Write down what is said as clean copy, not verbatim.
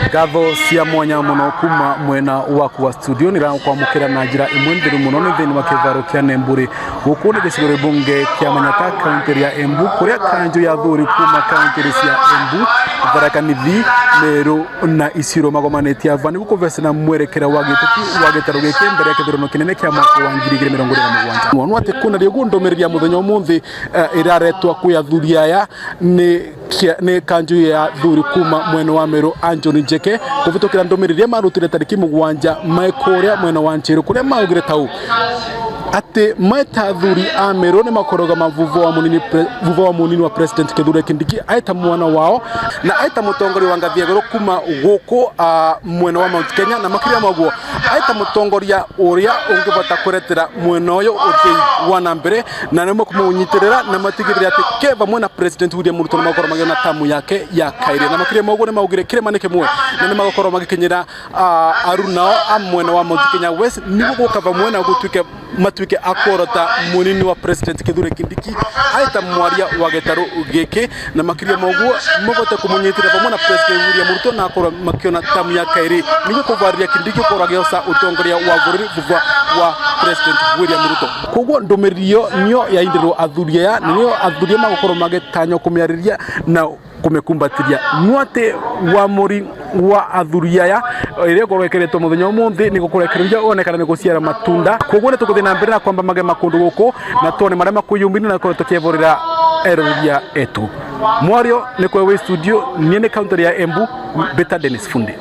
Ngatho cia mwanya muno kuma mwena waku wa studio nirakwamukira na njira imwe ntheru muno ni thiini wa kivaro kia Nemburi. Guku ni gicigo bunge kia Manyata, kaunti ya Embu, kuria kanju ya thuri kuma kaunti cia Embu, Tharaka Nithi, Meru na Isiro magomanĩtie ava nĩguo kũvecana mwerekera wa gĩteti wa gĩtarũ gĩkĩ mbere ya kĩthurano kĩnene kĩa mwaka wa 2027. No atĩ kwĩna rĩũguo ndũmĩrĩri ya mũthenya ũmũthĩ ĩraretwo kwĩ athuri aya nĩ kanju ya thuri kuma mwena wa Meru Anthony Njeke kũvĩtũkĩra ndũmĩrĩri iria marutire tarĩki 7 me kũrĩa mwena wa Nchiru, kũrĩa maugire tau atĩ meta athuri a Meru nĩ makũrũgama vuva wa munini wa President Kithure Kindiki aita mwana wao na aita mũtongoria wa ngathi ya igũrũ kuma gũkũ mwena wa Mount Kenya, na makĩria ma ũguo aita mũtongoria ũrĩa ũngĩbota kũretera mwena ũyũ ũthii wa na mbere, na nĩ makũmũnyitĩrĩra na matigĩrĩre atĩ ke vamwe na President William Ruto nĩ magũkorwo magĩona tamu yake ya kairĩ. Na makĩria ma ũguo nĩ maugire kĩrĩma nĩ kĩmwe na nĩ magũkorwo magĩkinyĩra arunao a mwena wa Mount Kenya West nĩguo gũka vamwe na gũtuĩke matuĩke akworota munini wa President Kithure Kindiki aita mwaria wa gĩtarũ gĩkĩ, na makĩria ma ũguo mabote kũmũnyitĩrĩra vamwe na President William Ruto na akorwo makiona tamu ya kairĩ nĩguo kũvarĩria Kindiki gũkorwo agĩoca ũtongoria wa bũrũri thutha wa President William Ruto. Koguo ndũmĩrĩri ĩyo nĩyo yaindirwo athuri aya na nĩyo athuri aya magũkorwo magĩtanywo kũmĩarĩria na kũmĩkumbatĩria, no atĩ wamũri wa athuri aya ĩrĩa ĩgũkorwo ĩkĩrĩtwo mũthenya ũmũthĩ nĩ gũkũrekereria onekana nĩ gũciara matunda. Koguo nĩ tũgũthiĩ na mbere na kwamba magema kũndũ gũkũ na tuone marĩa makwĩyumĩria na gũkorwo tũkĩevũrĩra eroreria etu mwario nĩ kwe wĩ studio. Niĩ nĩ kaunti ya Embu Beta Dennis Fundi.